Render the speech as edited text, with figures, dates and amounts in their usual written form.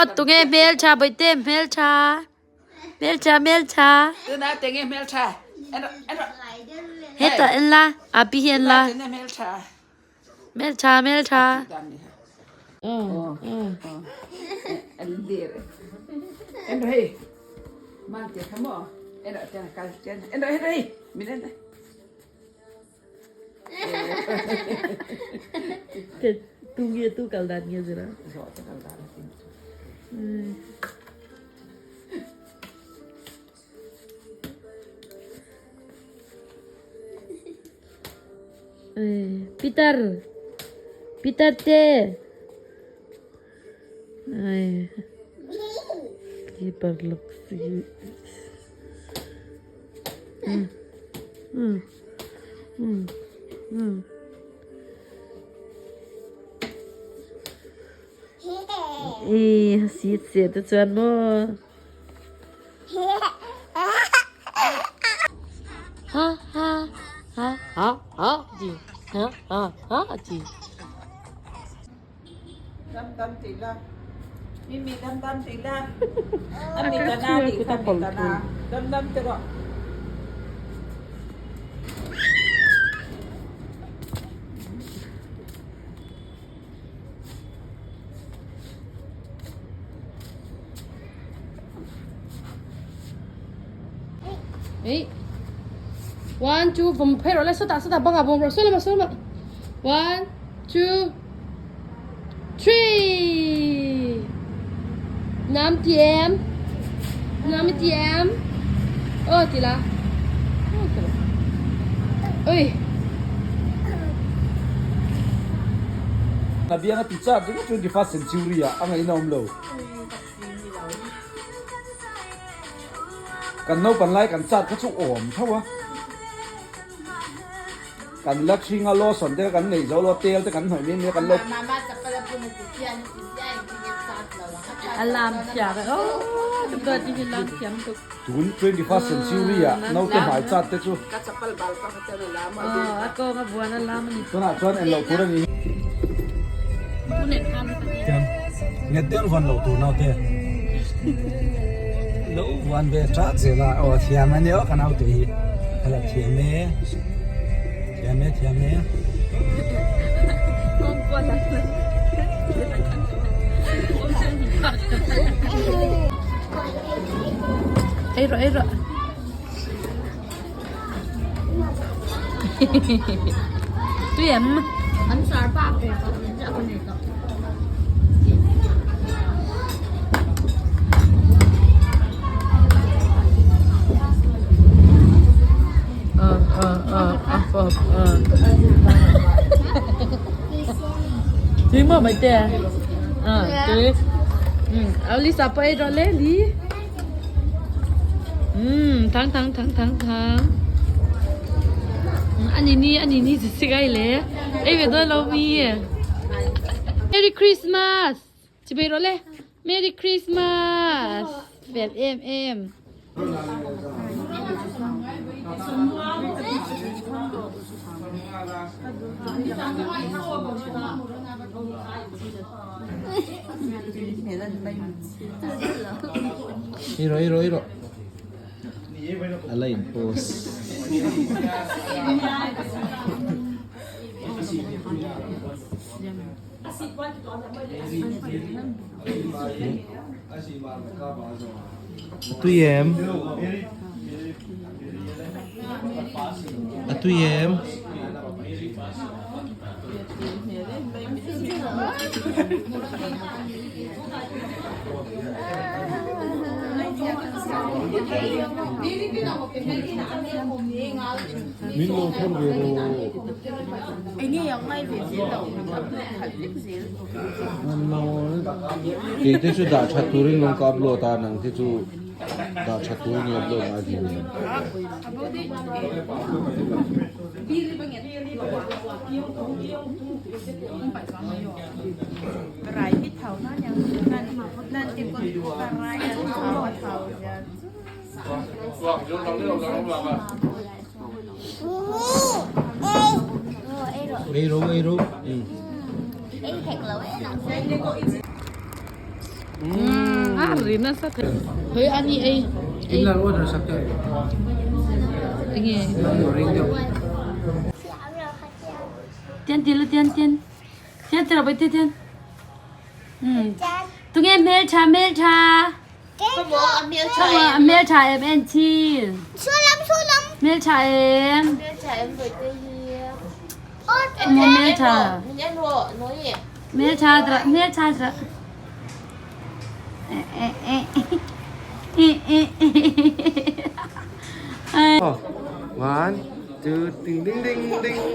Tunge hmeltha bawihte hmeltha hmeltha hmeltha. Tuna tenge hmeltha en rawh en rawh. Hetah en la api hi en la. Tuna tenge hmeltha. Hmeltha hmeltha. En dir. En rawh hei. Mang te kha maw. En rawh tiang kal tiang en rawh en rawh hei min en. Tu nge tu kal dan nge zira. Zawh te kal dan a tin chu. Peter Peter te. Keeper lok si. I sit se te chuan maw. Ha ha ha ha ha ti ha ha ha ti. Dam dam ti la. Mimi dam dam ti la. A mi ta na ti kha mi ta na. Dam dam ti rawh. Ei. One, two, bom phei rawh le sawtah sawtah bangah bawm rawh saw lamah saw lamah. One, two, three. Nam ti em? Nam i ti em? Aw ti la. Aw ti la. Oi. Na biang a ti char ringawt 21st century ah a ngaihna awm lo. Kan naupan lai kan chat kha chu awm tho a. Kan la thing a lotion te kan neih zo lo tel te kan hnawih mai mai a kan lo. A lam thiam e aw tuk a ti hi lam thiam tuk. Tun 21st century ah naute hmai chat te chu. Aw a kawng a buan a lam a ni. Tunah chuan en loh tur a ni. Nget deuh vawn loh tur naute. Lo vawn ve tah zel a aw thiam a nia ka naute hi a la thiam e thiam e thiam e. Ei rawh ei rawh. Tui em? An sar pa pe tawh ni chiah ka nei tawh. Tui maw mai te? Tui. Lisa pawh ei rawh le li. Umm thang thang thang thang thang ani ni ani ni chi si gai le ei ve dawn lo mi Merry Christmas chi bei rawh le Merry Christmas fel em em. Ei rawh ei rawh ei rawh a la in pause. A tui em? A tui em? Min lo thawn ve rawh. Kei te chu dah that turin lawng ka upload a nang te chu dah that turin i upload ngai ve nen. Ei ro ei ro. A ri nasa thei. Hei ani ei. In la order sak teh. Enge. Ring deuh. Tian ti la tian tian. Tian ti rawh tian tian. Tunge hmeltha hmeltha. Khaw hmeltha em en chin. Hmeltha em. Maw hmeltha. Hmeltha rawh hmeltha rawh. One, two, ding ding ding ding.